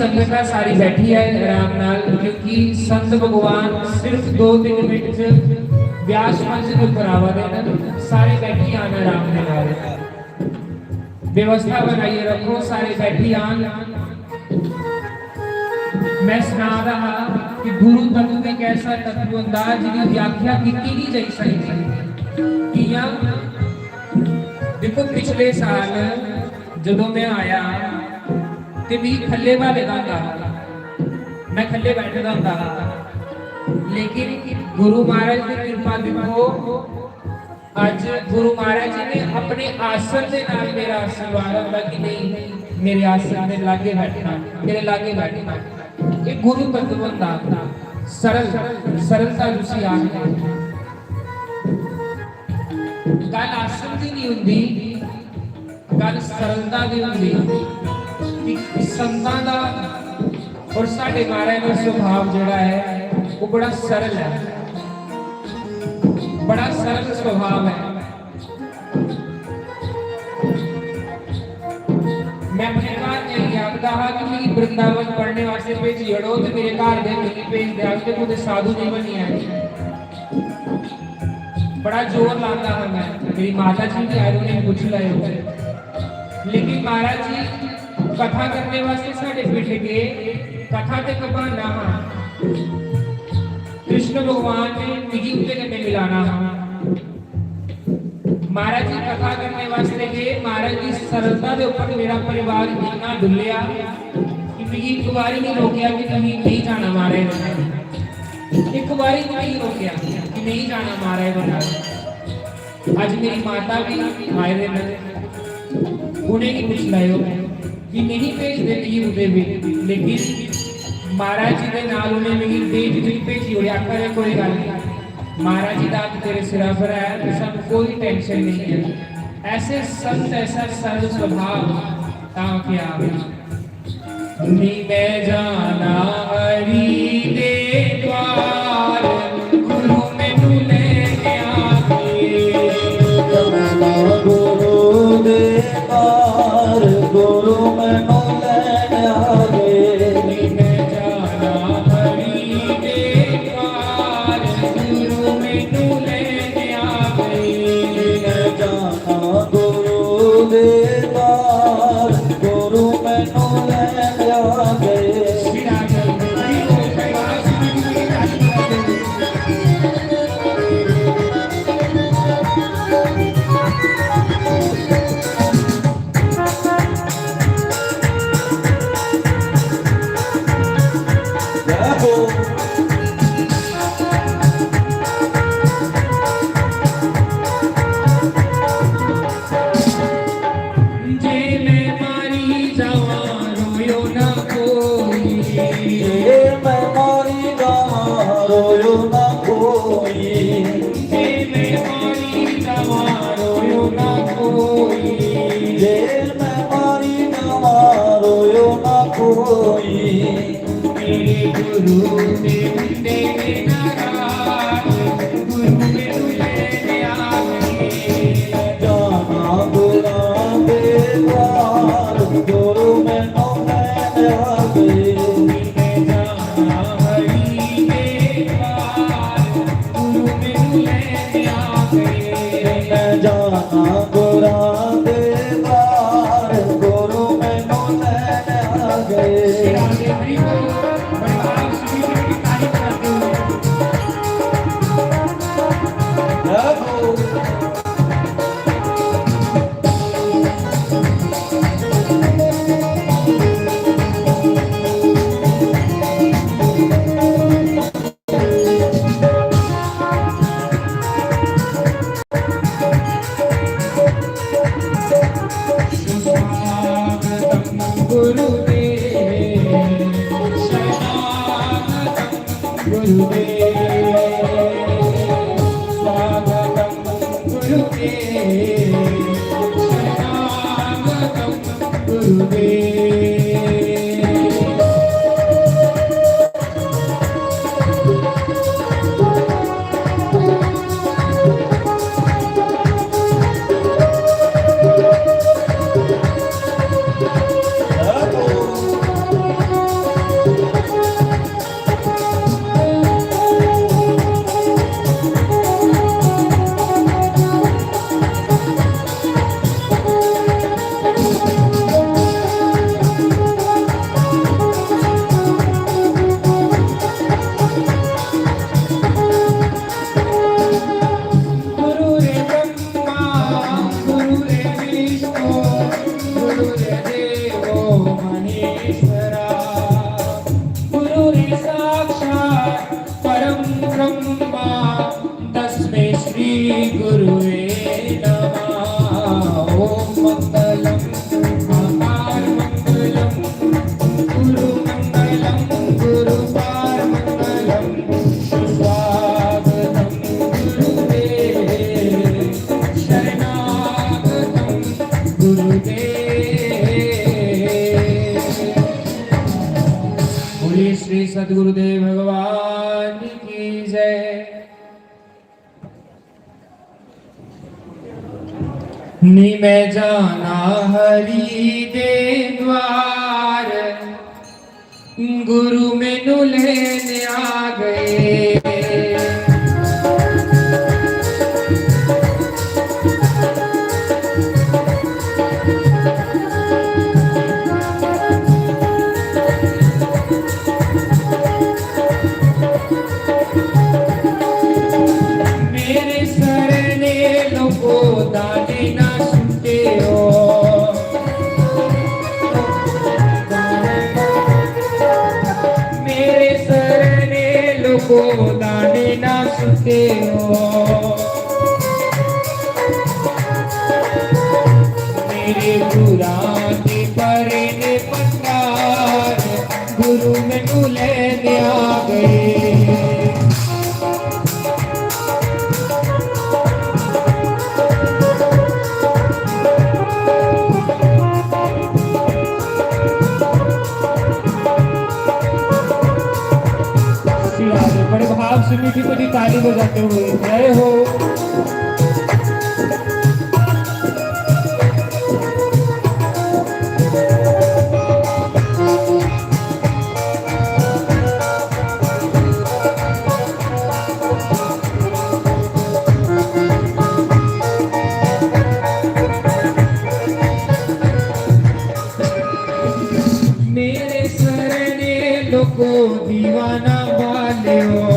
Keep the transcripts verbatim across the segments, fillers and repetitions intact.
संगत सारी बैठी है आराम नाल, क्योंकि संत भगवान सिर्फ दो तीन मिनट च व्यास मंच के ऊपर आवा दे न। सारे बैठी आना आराम दे नाल, व्यवस्था बनाइए रखो, सारे बैठी आन। मैं सना रहा कि गुरु तत्व एक ऐसा तत्व होंदा जिसकी व्याख्या की नहीं जाई सकती। कियां? देखो, पिछले साल जदों मैं आया ते मिगी खल्ले भाले दा होंदा हा, मैं खल्ले बैठे दा होंदा हा, लेकिन गुरु महाराज की कृपा देखो, अज गुरु महाराज जी ने अपने आसन के नाल मेरा आशीर्वाद होंदा कि नहीं, मेरे आसन के लागे बैठना, मेरे लागे बैठना। ये गुरु तत्व होंदा, सरल, सरलता जिसी आखदे। गल आसन की नहीं होंदी, गल सरलता की होंदी। कि संतां दा और साडे महाराज दा सुभाव जेड़ा है, वो बड़ा सरल है, बड़ा सरल सुभाव है। मैं अपने घर जाइए आखदा हा कि मिगी वृंदावन पढ़ने वास्ते भेजी ओड़ो, ते मेरे घर दे मिगी भेजदे आखदे कुतै साधु नहीं बनी आए। बड़ा जोर लांदा हा मैं, मेरी माता जी भी आई, उन्हें पूछ लायो। लेकिन महाराज जी कथा करने वास्ते साडे पिंड गए, कथा ते घबराना हा। कृष्ण भगवान ने मिगी उंदे कन्नै मिलाना हा। महाराज जी कथा करने वास्ते गए, महाराज जी सरलता दे ऊपर मेरा परिवार इतना डुल्लिया कि मिगी एक बारी नहीं रोकिया कि तुसीं नहीं जाना महाराज दे। एक बारी भी नहीं रोकिया कि नहीं जाना महाराज दे। अज मेरी माता भी आए दे न, उ'नेंगी पुच्छी लैओ कि नेईं भेजदे मिगी कुतै बी, लेकिन महाराज जी दे नाल उ'नें मिगी भेज, भेजी ओड़ेआ। आखा दे कोई गल्ल नहीं, महाराज जी दा हत्थ तेरे सिरा पर है, तुसां कोई टेंशन नहीं है। ऐसे संत, ऐसा सरल स्वभाव, तां क्या। नी मैं जाना हरि दे द्वार, गुरु मैनू लेने आवे। जाना गुरु दे द्वार, गुरु मैनू लेने आवे। नी मैं जाना हरि दे द्वार, गुरु मैनू लेने आवे। मैं जाना गुरु दे द्वार, गुरु मैनू लेने आवे। जे मैं मारी जावां, रोयो ना कोई। जे मैं मारी जावां, रोयो ना कोई। जे मैं मारी जावां, रोयो ना कोई। जे मैं मारी जावां, रोयो ना कोई। मेरे गुरु ते हुंदे ने नाराज, गुरु मैनू लेने आवे। जाना गुरां दे द्वार, गुरु मैनू लेने आवे। मैं जाना हरि दे द्वार, गुरु मैनू लेने आवे। मैं जाना गुरां दे द्वार, गुरु मैनू लेने आवे। विष्णु गुरुर्देवो महेश्वरा, गुरुर्साक्षात् परं ब्रह्मा, तस्मै श्री गुरुवे नमः। ॐ मङ्गलं मङ्गलं गुरुमङ्गलं गुरुपारमङ्गलं, सुस्वागतं गुरुवे शरणागतं गुरुवे। बोलिए श्री सद्गुरुदेव भगवान की जय। नी मैं जाना हरि दे द्वार, गुरु मैनू लेने आ गए। मेरे सरने लोगो दाने ना सुनते हो। मेरे सरने लोगो दाने ना सुनते हो। मेरे गुरां दे परे ने पठार, गुरु मैनू लेने आ गए। बड़े भाव से मीठी मीठी ताली बजाते हुए जय हो। मेरे सरने लोगो दीवाना वाले हो,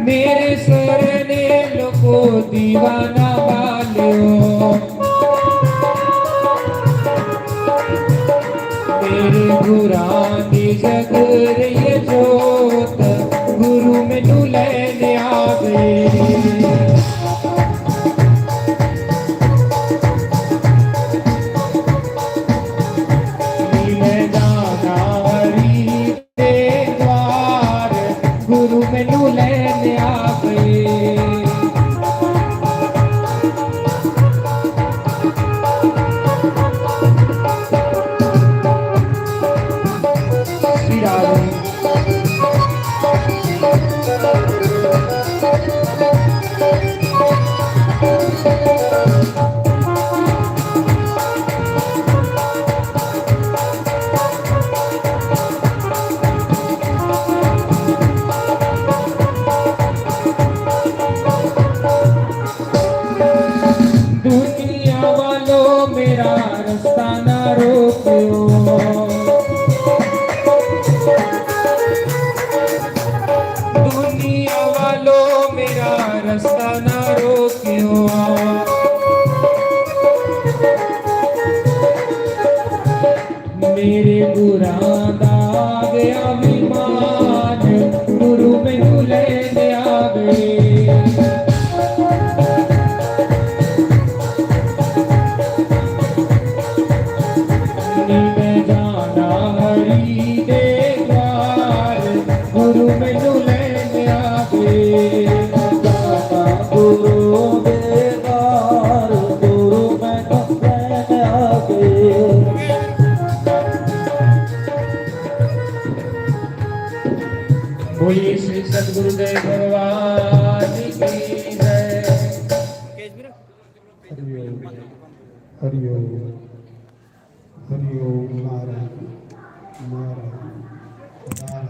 मेरे सरने लोगो दीवाना वाले हो। मेरे गुरां दी जग रही जोत, गुरु मैनू लेने आ गए। मैं जाना हरी दे द्वार, गुरु मैनू लेने आ गए। श्री राधे। दुनिया वालों, मेरा रास्ता ना रोको। दुनिया वालों, मेरा रास्ता ना रोको। मेरे गुरां दा गया विमान, गुरु मैनू लेने आ गए। नी मैं जाना हरी दे द्वार, गुरु मैनू लेने आ गए। जाना गुरु दे द्वार, गुरु मैनू लेने आ गए। बोलिए श्री सद्गुरुदेव भगवान की जय। हरिओम, हरिओम, हरिओम नारायण।